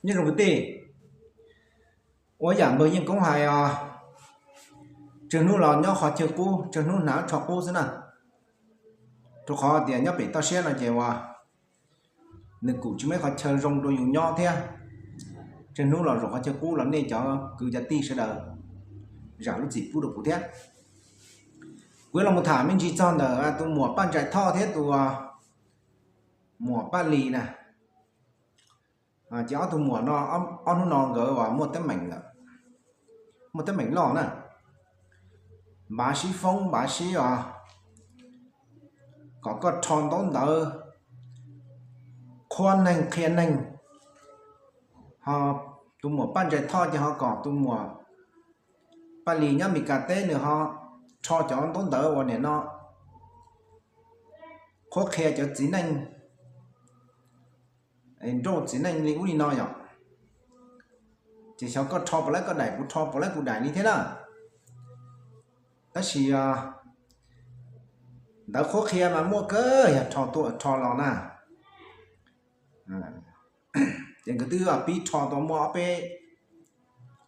Nyob zoo kwv tij, ua yam npawg Yeej Koob hais os, tsawg hnub los nyob qhov chaw qub, tsawg hnub hnav tsho qub xwb na. Rau qhov tias nyob pem toj siab no ces uas nws kuj tsis muaj ib qhov chaw zoo rau yus nyob thiab. Tsawg hnub los zaum qhov chaw qub los nej cov kwv cov tij sawv daws zam lub txim pub rau kuv thiab. Kuv yuav los mus tham me ntsis txog ntawm tus muam Paj Ntsais Thoj thiab tus muam Paj Lis na. Ces ob tug muam no, ob hnub no nkawd uas muaj teeb meem lawm, muaj teeb meem loj na. Npav sib foob npav sib os, kom koj rho ntaub ntawv qhuab neeg qhia neeg. Ho tus muam Paj Ntsais Thoj ces ho kom tus muam Paj Lis nyob Mes Kas teb nws ho rho cov ntaub ntawv uas nim no qhuab qhia cov txiv neej, nrauj txiv neej li ub li no yom. Ces xyov koj rho puas laib koj daim, kuv rho puas laib kuv daim li thiab na. Tab sis ntawv qhuab qhia mas muaj kawg, yog rho tuaj rho los na. Ces nkawd twb pib rho tau muaj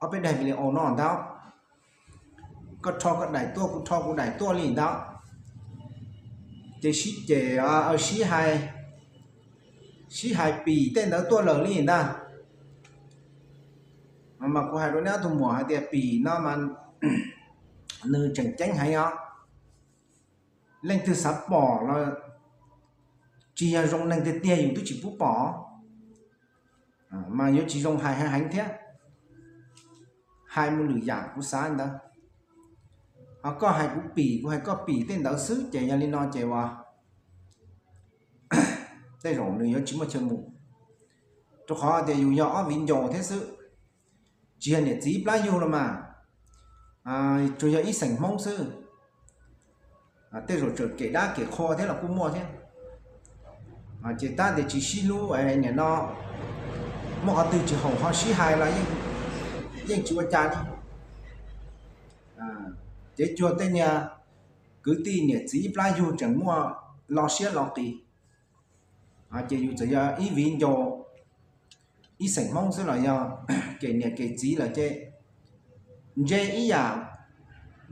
ob peb daim video no ntag. Koj rho koj daim tuaj, kuv rho kuv daim tuaj li ntag. Ces sib cem, sib hais, sib hais pim tej ntawd tuaj lawm li ntag. Mas kuv hais rau neb ob tug muam hais tias pim no mas nws tseem ceeb heev os. Leej twg xav pom los tsis yog zoo neeg tiag tiag yus twb tsis pub pom, mas yuav tsis zoo hais heev heev thiab. Hais mus lwm yam kuv xav ntawd. Ho koj hais kuv pim, kuv hais koj pim tej ntawd xwb ces yog li no ces uas tej zaum nws yuav tsis muaj chaw mus. Rau qhov tias yus yog ob viv ncaus thiab xwb, tsis yog niam txiv plab yug los mas, tsuas yog ib xeem Hmoob xwb. Tej zaum tseem kem dab kem qhua thiab los kuj muaj thiab. Ces tab tias tsis sib hlub nim no, muaj qhov twg tsis haum ho sib hais los yeej tsis ua cas li. Ces cuag tej niag kwv tij niam txiv ib plab yug tseem muaj lo siab lo qis. Ces yus txawm yog ib viv ncaus, ib xeem Hmoob xwb los yog kem niam kem txiv lawm ces ntse ib yam.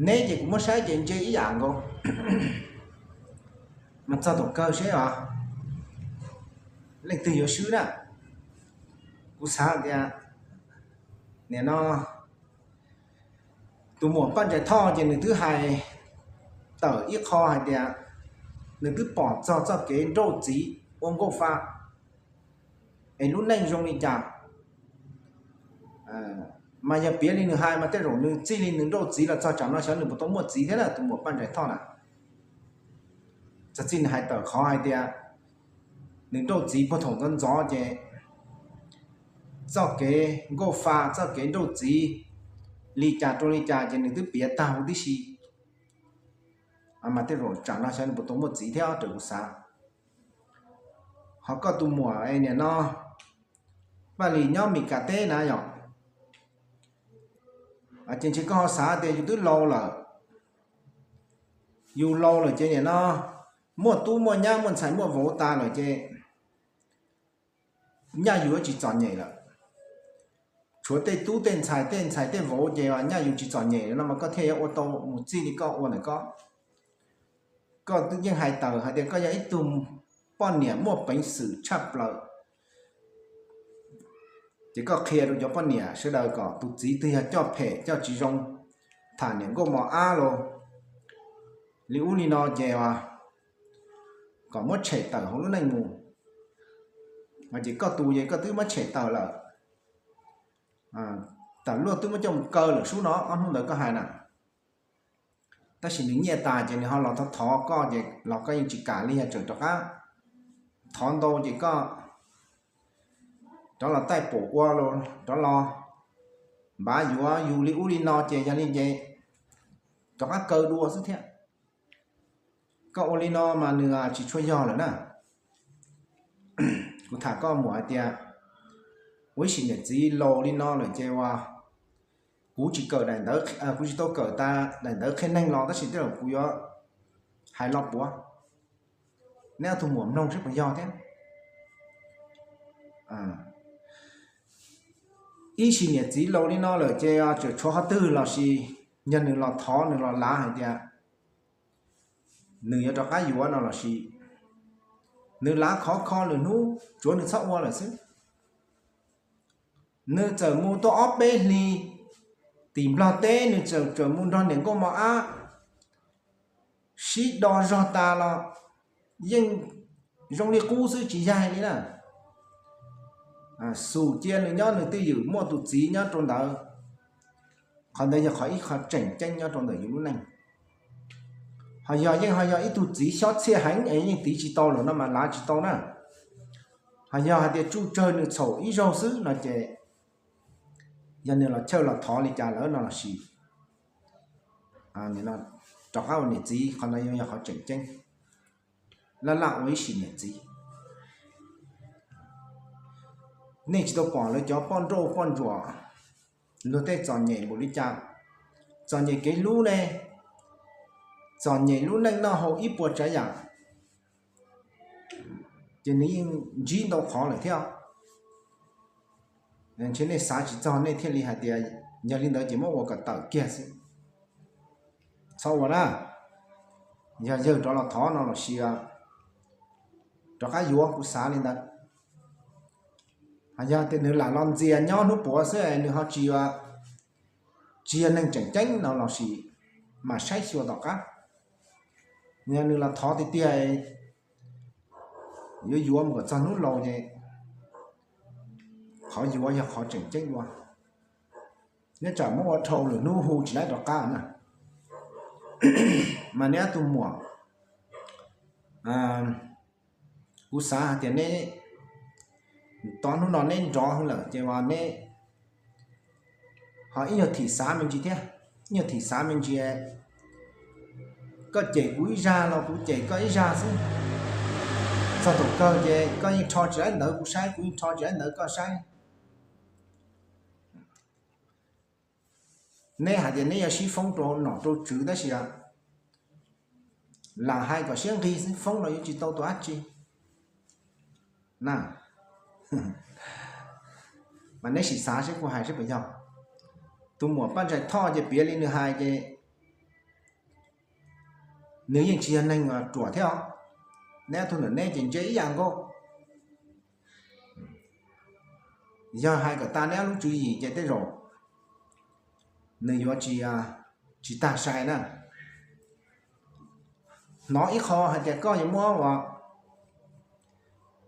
Neb ces kuv muab saib ces ntse ib yam nkaus. Mas txog thaum kawg seb os, leej twg yuav swb na. Kuv xav tias nim no tus muam Paj Ntsais Thoj ces nws twb hais tawm ib qho hais tias nws twb pom txog txoj kev nrauj txiv ua nkauj fa es lub neej zoo li cas. Mas yog piav li nws hais mas tej zaum nws txij li nws nrauj txiv los txog tsam no xyov nws puas tau muaj txiv thiab na, tus muam Paj Ntsais Thoj na. Txog txij nws hais tawm qhov hais tias nws nrauj txiv puag thaum ntxov ntxov ces txoj kev nkauj fa, txoj kev nrauj txiv li cas rau li cas ces nws twb piav tag huv tib si. Mas tej zaum tsam no xyov nws puas tau muaj txiv thiab raws kuv xav. Ho koj tus muam nim no Paj Lis nyob Mes Kas teb na yom, ces ntshe koj ho xav tias yus twb laus lawm, yus laus lawm ces nim no muaj tub muaj nyab muaj ntxhais muaj vauv tas lawm ces nyaj yus yuav tsis txom nyem lawm. Tshuav tej tub tej ntxhais tej ntxhais tej vauv ces nyaj yus tsis txom nyem no mas koj thiaj yuav ua tau mus txij li koj ua ntawm koj. Koj twb yeej hais tawm hais tias koj yog ib tug poj niam muaj peev xwm tshaj plaws, ces koj qhia rau cov poj niam sawv daws kom tus txiv twg yog coj phem coj tsis zoo, tham niam nkauj mos ab los li ub li no ces kom muab tshem tawm hauv lub neej mus. Ces koj tus ces koj twb muab tshem tawm lawm, tawm luaj twb muab coj mus kaw lawm sub no ob hnub ntawd koj hais na. Tab sis nws nyiaj tas ces nws ho los thov thov koj ces los koj yeej tsis kam li, yog tseem rov qab thov ntau ces koj rov los taij pum ua, rov los npav yuav yus li ub li no ces yog li ces rov qab kaw dua xwb thiab. Koj ua li no mas nws tsis tshua yog lawm na. Kuv tham koj muam hais tias ua ib sim niam txiv laus li no lawm ces uas kuv tsis kawm daim ntawv, kuv tsis tau kawm tas daim ntawv qhia neeg los tab sis tej zaum kuv yuav hais lo puav, neb ob tug muam mloog seb puas yog thiab. ib sim niam txiv laus li no lawm ces tseem tshuav qhov twg los sis yog nws los thov nws los lav hais tias nws yuav rov qab yuav no los sis nws lav khov kho lwm hnub tsuav nws txhob ua lawm xwb. Nws txawm mus tuaj ob peb hlis tim Nplog teb, nws txawm txawm mus nrog niam nkauj mos ab sib do zog tas los yeej zoo li qub xwb tsis yaig li na. Xum cia nws nyob nws twj ywm muaj tus txiv nyob rau ntawd. Qhov ntawd yog qhov ib qho tseem ceeb nyob rau ntawm yus lub neej. Ho yog yeej ho yog ib tug txiv xyob txhiaj heev es yeej tiv tsis tau los no mas lav tsis tau na. Ho yog hais tias tsuj tsawg nws txhaum ib zaug xwb no ces yog nws los chawj los thov li cas lawm no los sis rov qab ua niam txiv, qhov no yog qhov tseem ceeb. Laj laj ua ib sim niam txiv. Nej tsis tau pom lawv cov poj nrauj poj ntsuam luag tej txom nyem npaum li cas, txom nyem kev hlub ne, txom nyem lub neej noj haus ib puas tsav yam, ces nws yeej ntsib ntau qhov lawm thiab. Ntshe nej xav tsis txog nej thiaj li hais tias yog li ntawd ces muab ua kom tawm kiag xwb. Txhob ua na. Yog yawg rov los thov no los sis rov qab yuav, kuv xav li ntawd. Ho yog tias nws lam los ntxias nyob hnub puav xwb nws ho tsis, tsis yog neeg tseem ceeb no los sis mam saib xyuas tom qab. Yog nws los thov tiag tiag yuav yuav mus kom txog hnub laus ces qhov yuav yog qhov tseem ceeb dua. Nyob tsam muab ua dhau lwm hnub hu tsis laib rov qab na. Mas neb ob tug muam, kuv xav hais tias neb, tos hnub no neb nrov lawm ces neb ho ib nyuag thim xav me ntsis thiab, ib nyuag thim xav me ntsis. Koj cem kuv ib zaj los kuv cem koj ib zaj xwb. Txog thaum kawg ces koj yeej rho tsis laib ntawv kuv saib, kuv yeej rho tsis laib ntawv koj saib. Neb hais tias neb yuav sib foob rau nom rau tswv tab sis lam hais kom siab nqig xwb, foob los yuav tsis tau tus dab tsi na. Mas neb sim xav seb kuv hais seb puas yog. Tus muam Paj Ntsais Thoj ces piav li nws hais ces nws yeej tsis yog neeg ruam thiab os. Neb ob tug ntawm neb ces ntse ib yam nkaus. Yog hais kom tas neb ob lub tswv yim ces tej zaum nws yuav tsis, tsis tag sai na. Hnov ib qho hais tias koj yuav muab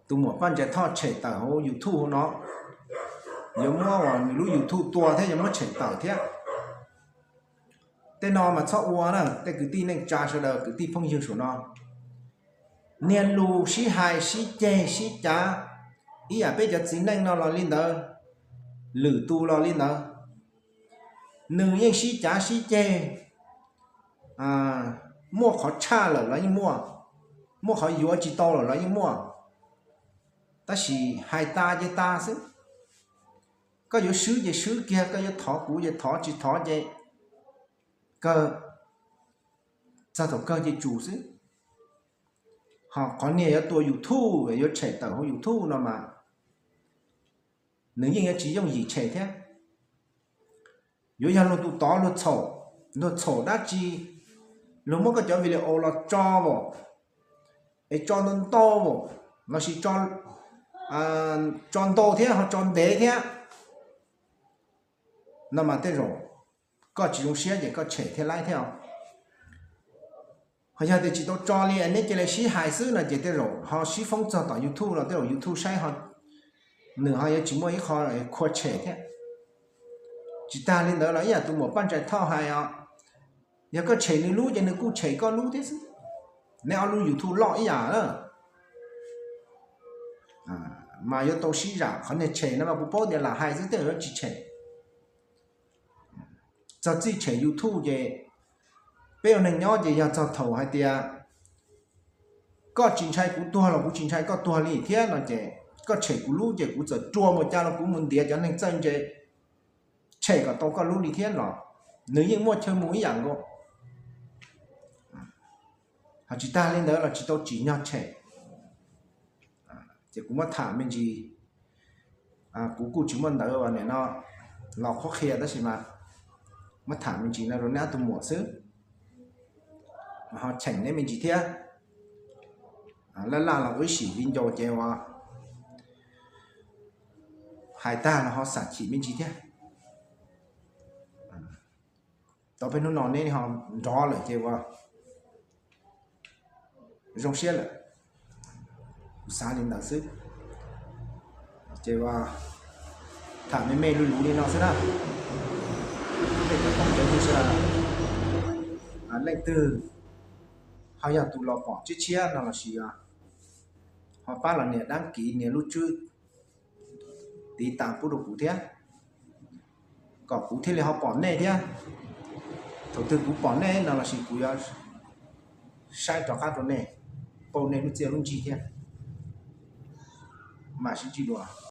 tus muam Paj Ntsais Thoj tshem tawm hauv YouTube hauv no, yuav muab uas nws lub YouTube tua thiab yuav muab tshem tawm thiab. Tej no mas txhob ua na tej kwv tij neej tsa sawv daws, kwv tij phooj ywg saum no. Niag lus sib hais sib ceg sib cav ib yam peb cov txiv neej no los li ntawd, lwm tus los li ntawd, nws yeej sib cav sib ceg, muaj qhov tshaj lawm los yeej muaj, muaj qhov yuav tsis tau lawm los yeej muaj. Tab sis hais tas ces tas xwb. Koj yuav swb ces swb kiag, koj yuav thov kuv ces thov, tsis thov ces kawg, txog thaum kawg ces tsum xwb. Ho qhov niag yuav tua YouTube, yuav tshem tawm hauv YouTube no mas nws yeej yuav tsis yooj yim tshem thiab. Yuav yog luag tus tod luag txhaum, luag txhaum dab tsi, luag muab koj cov video los tso as, es tso ntau ntau as, los sis tso ntau thiab ho tso ntev thiab no mas tej zaum koj tsis zoo siab ces koj tshem thiab laib thiab os. Ho yog tias tsis tau tso li, neb cia li sib hais xwb no ces tej zaum ho sib foob txog tom YouTube los tej zaum YouTube saib, nws ho yuav tsis muaj ib qho khua tshem thiab. Tsis tag li ntawd los ib yam tus muam Paj Ntsais Thoj hais os, yog koj tshem nws lub ces nws kuj tshem koj lub thiab xwb. Neb ob lub YouTube loj ib yam na. Mas yuav tau sib zam, qhov niag tshem no mas kuv paub tias lam hais xwb, tej zaum yuav tsis tshem. Txog txij tshem YouTube ces peb ua neeg nyob ces yog txog thaum hais tias koj tsis ntshai kuv tuag los kuv tsis ntshai koj tuag li thiab no ces koj tshem kuv lub ces kuv txawm rua mus cas los kuv mus ntiav cov neeg txawj ntse tshem kom tau koj lub li thiab los nws yeej muaj chaw mus ib yam nkaus. Ho tsis tag li ntawd los tsis tau tsim nyog tshem. Ces kuv muab tham me ntsis, kuv kuj tsis muaj ntawv nim no los qhuab qhia tab sis mas muab tham me ntsis no rau neb ob tug muam xwb, ho cheem neb me ntsis thiab. Laj laj los ua ib sim viv ncaus ces uas hais tag los ho xam chim me ntsis thiab. Tau peb hnub no neb ho nrov lawm ces uas zoo siab lawm. Kuv xav li ntawd xwb. Ces uas tham me me luv luv li no xwb na. Tej cov phooj ywg sawv daws, leej twg ho yog tus los pom tshiab tshiab no lossis ho pab los nias dab kiv nias lub tswb tiv tas pub rau kuv thiab, kom kuv thiaj li ho pom nej thiab. Thaum twg kuv pom nej no lossis kuv yuav saib rov qab rau nej, pauj nej lub txiaj lub ntsig thiab. Mam sib ntsib dua.